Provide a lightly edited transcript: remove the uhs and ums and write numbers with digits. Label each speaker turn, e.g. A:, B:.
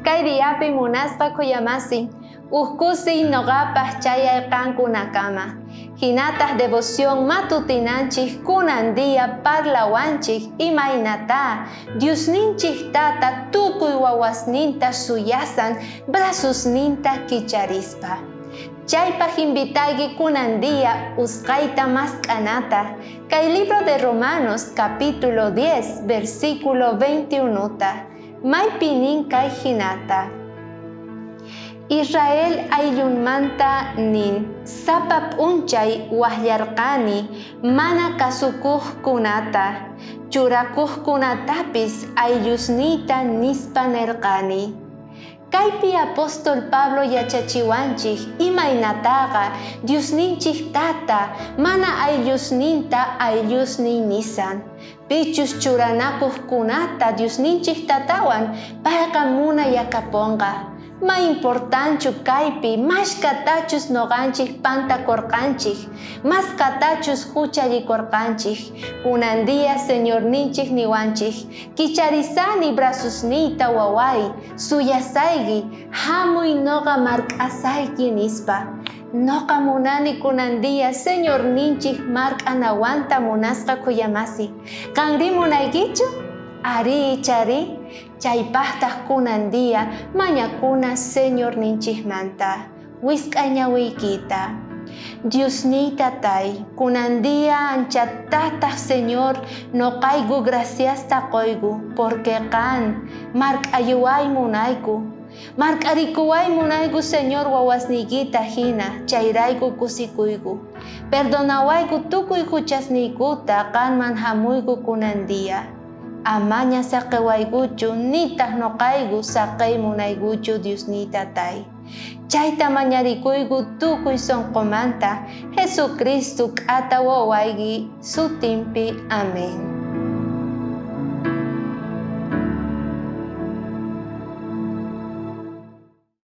A: Kay diapi munasqa khuyamasi, uj kusiy noqapaj chayay qankunakama. Jinataj devoción matutinanchij kunan día parlawanchij imaynata Diosninchij Tata tukuy wawasninta suyasan brazosninta kicharispa. Chaypaj invitayki kunan día usqayta mask'anata kay libro de Romanos capítulo 10 versículo 21ta, maypi nin kay jinata: Israel ayllunmanta nin, Sapa p'unchay wajyarqani mana kasukojkunata, churakojkunatapis ayllusniyta nispa nerqani. Kaypi apóstol Pablo yachachiwanchej imaynataqa Diosninchej Tata mana ayllusninta ayllusniy nisan. Pichus churanakojkunata Diosninchej Tatawan payqa munayakaponqa. Ma importanchu kaypi mashkatachus noqanchej pantakorqanchej, maskatachus juchallikorqanchej. Kunan día Señorninchej niwanchej, kicharisani brazosniyta waway, suyasayki, jamuy noqa mark'asayki nispa. Noqa munani kunan día Señorninchej mark'anawanta munasqa khuyamasi. Qanrí munaykichu? Arí ichari, chaypajtaj kunan día mañakuna Señorninchejmanta. Wisq'ay ñawiykita. Diosniy Tatay, kunan día anchatataj Señor noqayku graciasta qoyku, porque qan mark'ayuway munayku. Mark'arikuway munayku Señor wawasniykita hina, chayrayku kusikuyku. Perdonawayku tukuy juchasniykuta qanman hamuyku kunan día. Amaña saqewaykuchu, nitaj noqayku saqey munaykuchu Diosniy Tatay. Chayta mañarikuyku tukuy sonqomanta, Jesucristo k'ata wawayki sutinpi. Amén.